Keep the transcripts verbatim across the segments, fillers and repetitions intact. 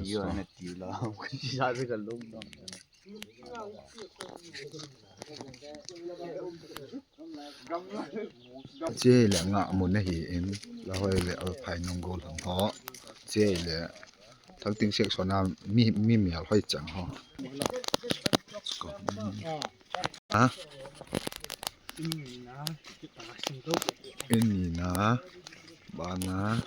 Yo, na ti la. Sa se ka lung dong. Che le nga mun ahi in, la hoi le Alphai nung gol hong ho. Che le thal ting sek so na mi, mi mial hoi chang ho. Ha? Ini na, bana.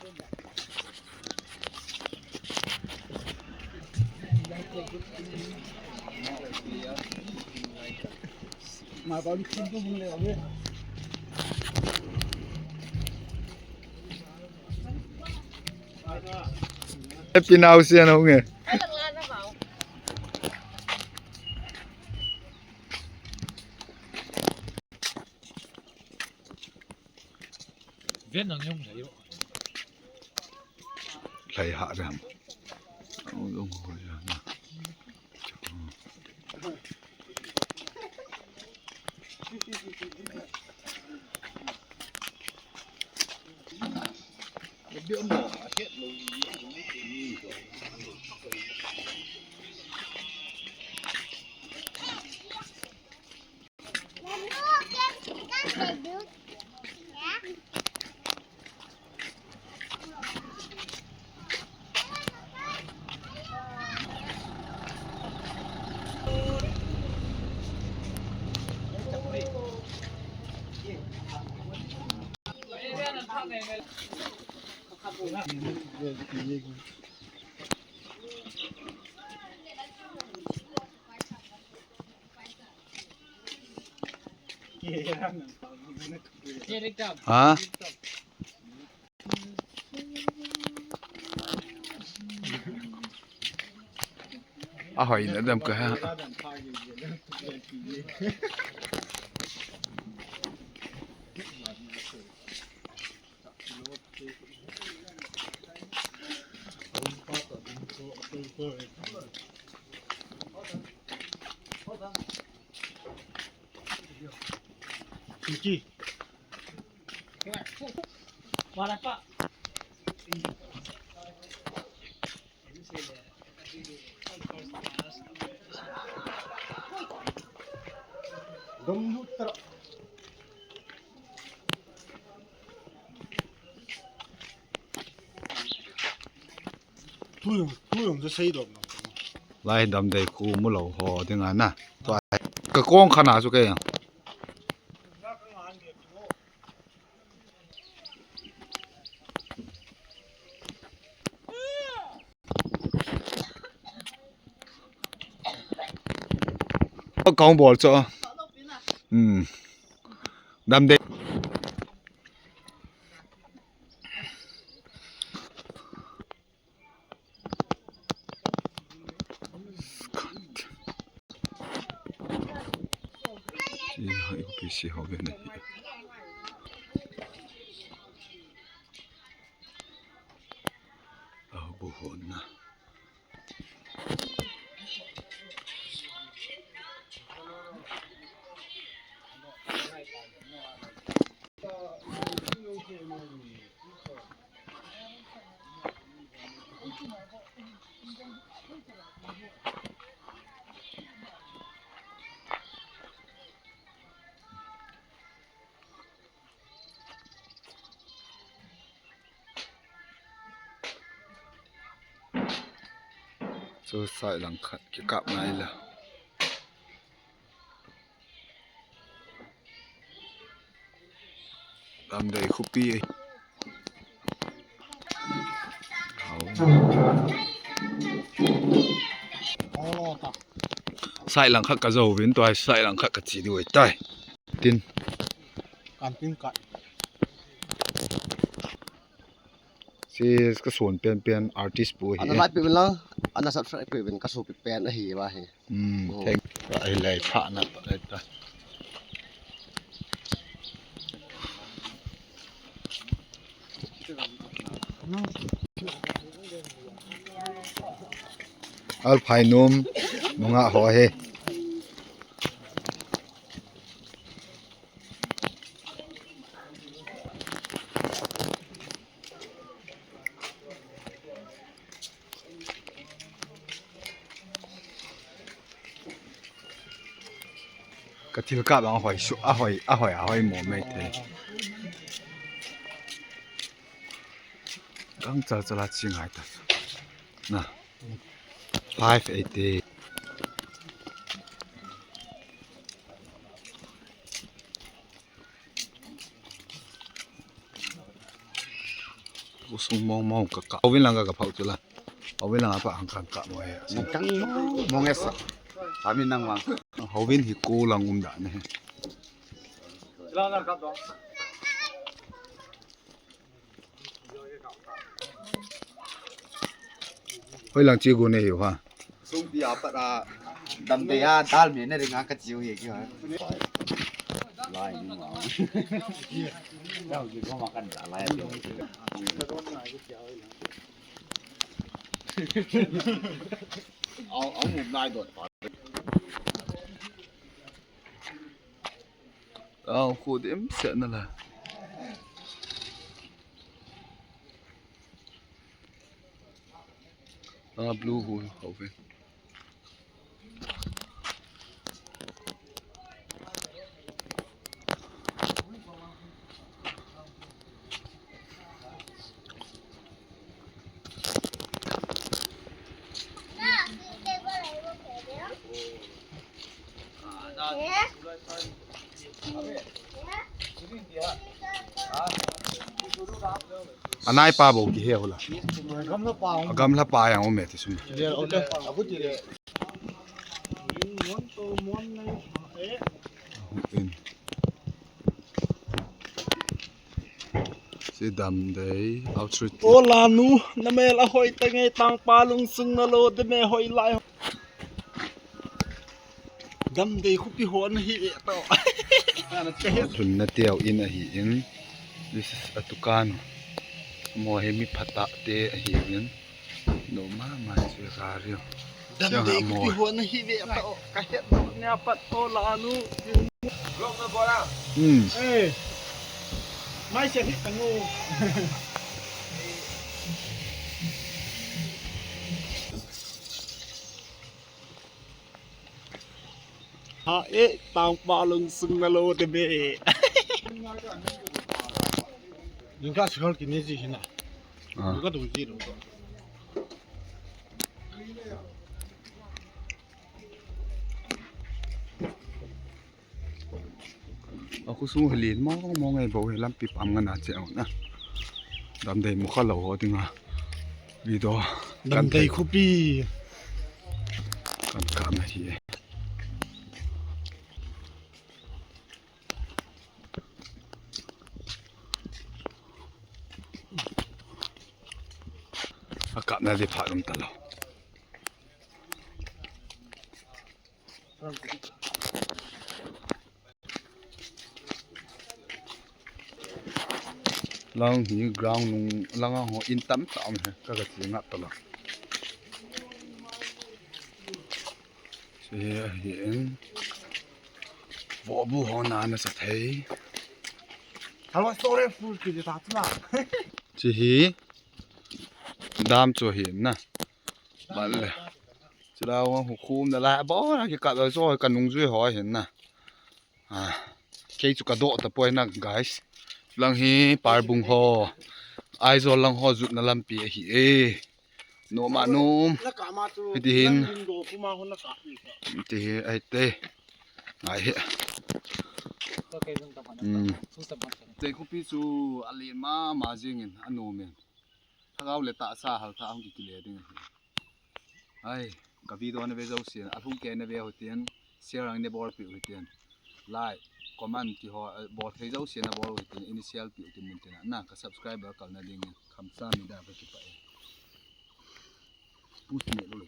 Happy now, sian hong e. Ven nang yong lai yo. Lai ha ram. Ong ong ho ya na. Ha? A hoi na dam ka ha. Iki. Wala pa. Dum lut tara. Thu jong, thu jong chu sei dom dom. Lai Damdei khu mu lou ho dinga na. Tua ka kong khat na chu kei. Kong bol chu. Hmm. Damdei. Pi si ho ve ne. A bu ho na. Chu side lang khat kikap ngai la. Damdei khopi. Side lang khat ka jou vin, tua side lang khat ka che diu ahi tai. Tin. Kan tin ka. Si ka suon pen pen artist pu hi. Ana lai pi lang, ana subscribe pi vin ka suon pi pen ahi va hi. Hmm, oh. Thank you. Ai lai pha na pa lai pa. Alphai nom, nunga ho hi. Ka thil kap ang ahoi su, ahoi, ahoi, ahoi mo mai thei. Kang chal chal a chi ngai ta. Na. Five eighty. Kusung mong mong ka ka. Ovin lang ka ka phau chu la. Ovin lang apa ang kang ka mo he. Nang kang mong mong esa. Amin nang mang. Ovin hi ko lang um da ne. Hoilang chi gu ne hiu ha. Sungpi a pat a damdei a dal me na ring a ka chiu hi ki ha. Lai ni ma. Yau ji ko ma kan da lai. Au, au, mu lai dot pa. Au, khu dim se na la. Ah, blue hole, hole. Anai pa bou kihe hula. Gamla pa. Gamla pa yang ume ti sum. Si damdei, outfit. O lanu, na mel ahoi ta nge tangpa lungsung na lo de me hoi lai. Damdei khupi hon hi e to. Lhunna teu in ahi in. This is a dukan. Mo he mi phatah te ahi in. No mama chu ka riu. Damdei khupi hon hi ve ta o. Ka het no nia pat to lanu. Vlog na bora. Hmm. Eh. Mai se hi ka nu. Ha e tangpa lungsung na lo te be. Yung ka sikal kini si hina. Ah. Yung ka tu ji lo. Aku sung helin mo mo ngai bou he lampi pam ngana che au na. Damdei mu kha lo ho dinga. Video. Damdei khupi. Kan ka na hi. A kap na di pha lum ta lo. Lang hi ground nung lang a ho in tam ta um he ka ka ti ngap ta lo. Se hi in. Vo bu ho na na sa thei. Hello, sorry, full ki ta tu la. Chi hi. Dam chu hi na. Bal le. Chila ho hu khum na la bo na ki ka do so ka nung jui ho hin na. Ah. Kei chu ka do ta poi na guys. Lang hi Parbung ho. Aizawl lang ho jut na lampi ahi e. No ma num. Hiti hin. Hiti hi ai te. Ngai he. Hmm. Te khupi chu a lin ma ma jing in a nom in. Lhagao le tahsa hal tha hung kikile ding ahi. Ai, ka video na ve jouse, a lhung kei na ve ho tin, share ang ne bol piu hi tin. Like, comment ti ho, eh, bol thei jouse na bol hi tin, initial piu tin mun tin na, ka subscriber kal na ding, khamsa mi da ka kipa e. Push ne lo le.